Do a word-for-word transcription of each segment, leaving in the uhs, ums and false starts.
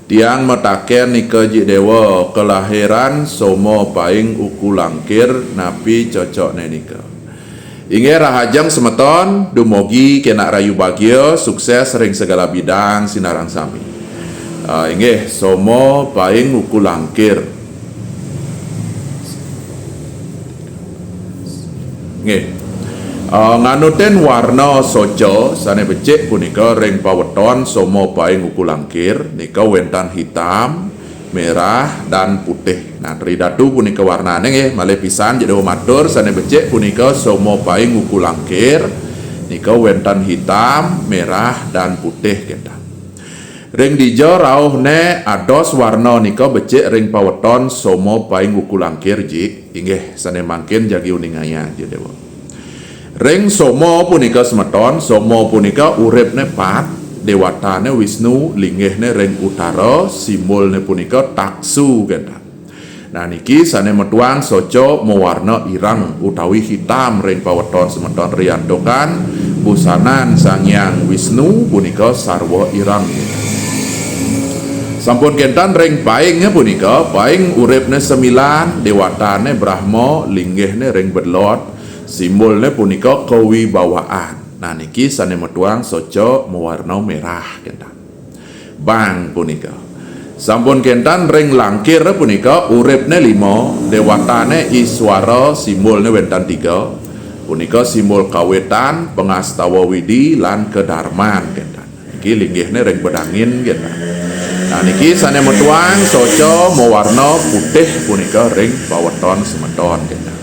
Tiang mataken nika, Ji Dewa, kelahiran Soma Paing Uku Langkir, napi cocokne nika? Inggih, rahajeng semeton, dumugi kenak rahayu bagia, sukses ring segala bidang sinareng sami. Ah, inggih, Soma Paing Uku Langkir. Nggih. Ah, nganutin warna soca sane becik punika ring paweton Soma Paing Uku Langkir, nika wenten hitam, merah, dan putih. Nah, tridatu punika warnane nggih, malih pisan Ji Dewa matur, sane becik punika Soma Paing Uku Langkir, nika wenten hitam, merah, dan putih, kenten. Ring dija rauhne ados warna nika becik ring paweton Soma Paing Uku Langkir, Ji? Inggih, sane mangkin jagi uningayang, Ji Dewa. Ring Soma punika semeton, Soma punika uripne pat, dewatane Wisnu, linggihne ring utara, simbolne punika taksu, kenten. Nah, niki sane metuang soca mawarna ireng utawi hitam ring paweton semeton, riantukan busanan Sang Hyang Wisnu punika sarwa ireng. Sampun kenten ring painge punika, paing uripne semilan, dewatane Brahma, linggihne ring belod, simbolne punika kawibawaan. Nah, niki sane metuang soca mawarna merah, kenten. Bang punika. Sampun kenten ring Langkir punika uripne lima, dewatane Iswara, simbolne wenten tiga. Punika simbol kawitan, pangastawa widi, lan kadarman, kenten. Niki linggihne ring bedangin, kenten. Nah, niki sane metuang soca mawarna putih punika ring paweton semeton, kenten.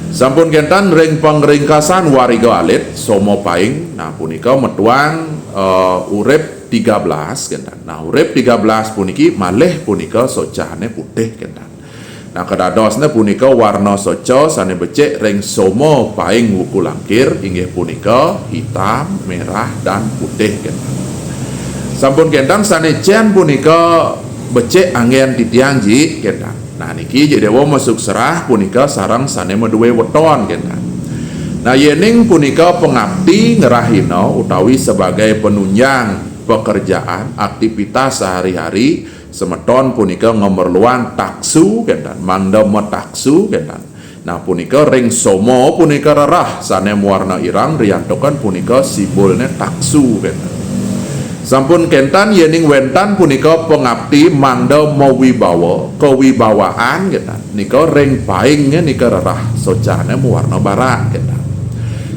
Sampun kenten ring pangringkasan wariga alit, Soma Paing. Nah, punika metuang, eh, urip tiga belas, kenten. Nah, urip tiga belas puniki malih punika socane putih, kenten. Nah, kadadosne punika warna soca sane becik ring Soma Paing Wuku Langkir, inggih punika hitam, merah, dan putih, kenten. Sampun kenten sane cen punika becik anggen titiang, Ji, kenten. Nah, niki Ji Dewa masuk serah punika sareng sane madue weton, kenten. Nah, yening punika pangapti ngrahina utawi sebagai penunjang pekerjaan, aktivitas sehari-hari, semeton punika ngamerluang taksu, kenten, mangda mataksu, kenten. Nah, punika ring Soma punika rereh sane mawarna ireng, riantukan punika simbolne taksu, kenten. Sampun kenten yening wenten punika pangapti mangda mawibawa, kawibawaan, kenten. Nika ring painge nika rereh socane mawarna barak, kenten.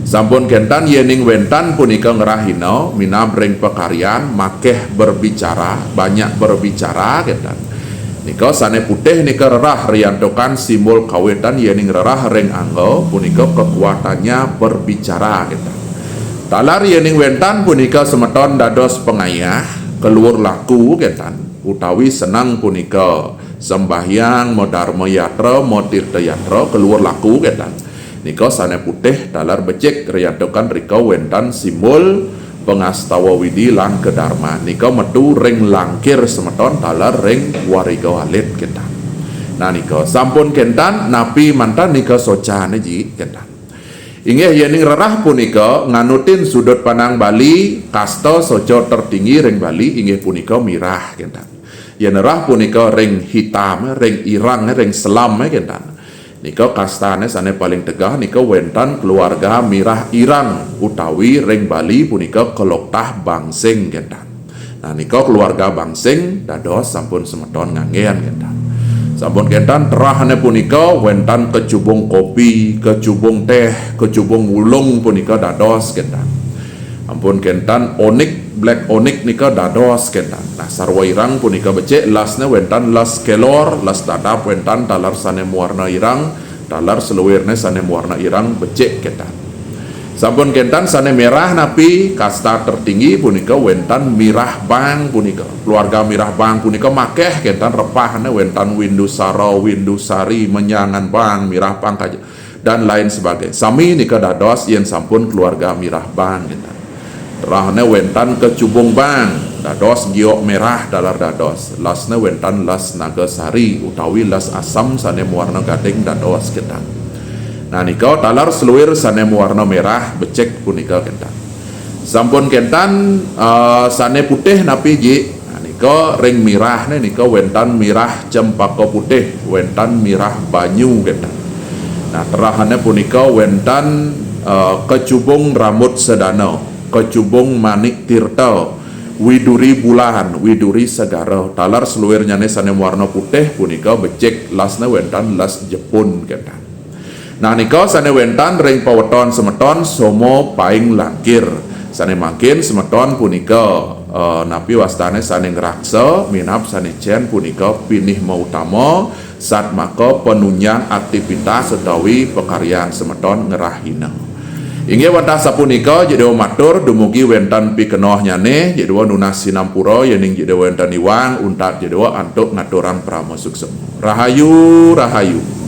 Sampun kenten yening wenten punika ngrahina, minab ring pakaryan, makeh berbicara, banyak berbicara, kenten. Nika sane putih nika rereh, riantukan simbol kawitan yening rereh ring angga punika kekuatannya berbicara, kenten. Taler yening wenten punika semeton dados pangayah, keluur laku, kenten, utawi seneng punika sembahyang, madarma yatra, matirta yatra, keluur laku, kenten. Nika sane putih taler becik, riantukan rika wenten simbol pangastawa widi lan kadarman. Nika metu ring Langkir semeton taler ring wariga alit, kenten. Nah, nika sampun kenten, napi manten nika socane, Ji, kenten. Inggih, yening rereh punika nganutin sudut pandang Bali, kasta soca tertinggi ring Bali inggih punika mirah, kenten. Yen rereh punika ring hitam, ring ireng, ring selam, kenten. Nika kastane sane paling tegeh nika wenten keluarga mirah ireng utawi ring Bali punika keloktah Bangsing, kenten. Nah, nika keluarga Bangsing dados sampun semeton nganggen, kenten. Sampun kenten terahne punika wenten kecubung kopi, kecubung teh, kecubung ulung punika dados, kenten. Ampun kenten onyx, black onyx nika dados, kenten. Nah, sarwa ireng punika becik, lesne wenten les kelor, les dadap wenten taler sane mawarna ireng, taler seluirne sane mawarna ireng becik, kenten. Sampun kenten sane merah napi, kasta tertinggi punika wenten mirah bang punika. Keluarga mirah bang punika makeh, kenten, repahne wenten Windusara, Windusari, Menjangan Bang, Mirah Pangkaja, dan lain sebagainya. Sami nika dados yen sampun keluarga mirah bang, kenten. Terahne wenten kecubung bang, dados giok merah taler dados. Lesne wenten les nagasari utawi les asem sane mawarna gading dados, kenten. Nah, nika taler seluir sane mawarna merah becik punika, kenten. Sampun kenten, eh, sane putih napi, Ji? Nah, nika Nika ring mirahné nika wénten mirah cempaka putih, wénten mirah banyu kénten. Nah, terahané punika wénten eh, kecubung rambut sedana, kecubung manik tirta, widuri bulan, widuri segara. Taler seluirnyané sané mawarna putih punika becik lesné wénten les jepun kénten. Nah, nika sané wénten ring paweton semeton Soma Paing Langkir. Sané mangkin semeton punika eh, napi wastané sané ngraksa minab sané cén punika pinih mautama satmaka panunjang aktivitas utawi pakaryan semeton ngrahina. Inggih wantah sapunika, Jik Déwa matur dumugi wénten pikenohnyané, Jik Déwa nunas sinampura yéning Jik Déwa wénten iwang untat Jik Déwa antuk ngaturang parama suksma. Rahayu, rahayu.